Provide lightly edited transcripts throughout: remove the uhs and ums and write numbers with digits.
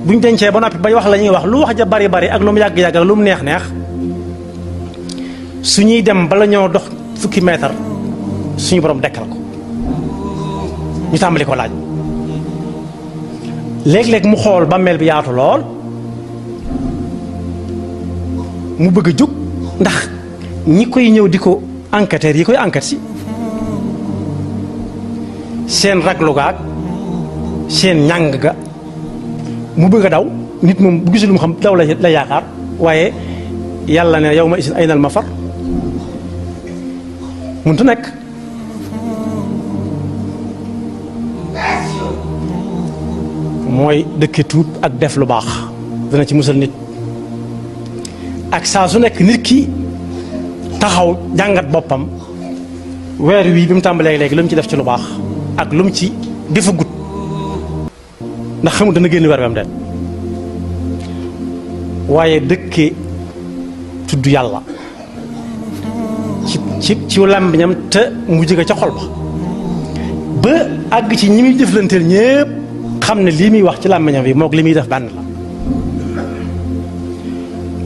buñ dencee ba noppi bañ wax la ñuy wax lu wax ja bari bari ak lu mu yàgg-yàgg ak lu mu neex neex su ñuy dem bala ñoo dox fukki mètre suñu borom dekkal ko ñu tàmbali ko laaj léeg-léeg mu xool bàmmeel bi yaatu lool mu bëgg a jóg ndax ñi koy ñëw di ko enquêteurs yi koy enquête si seen raglu gaag seen ñàng ga mu bëgg a daw nit moom bu gisul mu xam daw la yaakaar waaye yàlla ne yow ma isin aynal mafar muntu nekk mooy dëkke tuub ak def lu baax dana ci musal nit ak saa su nekk nit ki taxaw jàngat boppam weer wii bi mu tàmbalee léegi lu mu ci def ci lu baax ak lu mu ci defa gut ndax xamul dana génn weer wam de waaye dëkke tudd yàlla ci làmbiñam te mu jóge ca xol ba àgg ci ñi muy jëflanteel ñépp xam ne lii muy wax ci làmbiñam bi moog li muy def benn la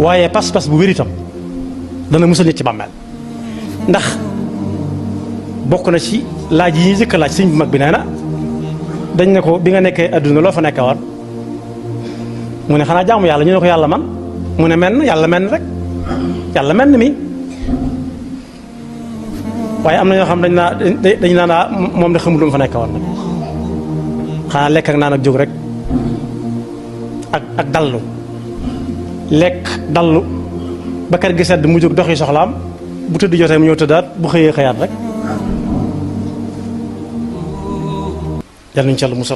waaye pas-pas bu wér itam dana musal nit ci bàmmeel ndax bokk na ci laaj yi ñuy jëkk laaj sëñ bu mag bi nee na dañ ne ko bi nga nekkee adduna loo fa nekkee woon mu ne xanaa jaamu yàlla ñu ne ko yàlla man mu ne menn yàlla menn rek yàlla menn mi waaye am na ñoo xam dañ naan moom de xamul lu mu fa nekkee woon nag xanaa lekk ak naan ak jóg rek ak dallu lekk dallu ba kër gi sedd mu jóg doxi soxlaam bu tëdd jotee mu ñëw tëddaat bu xëyee xëyaat rek yal nañu ci Yàlla musal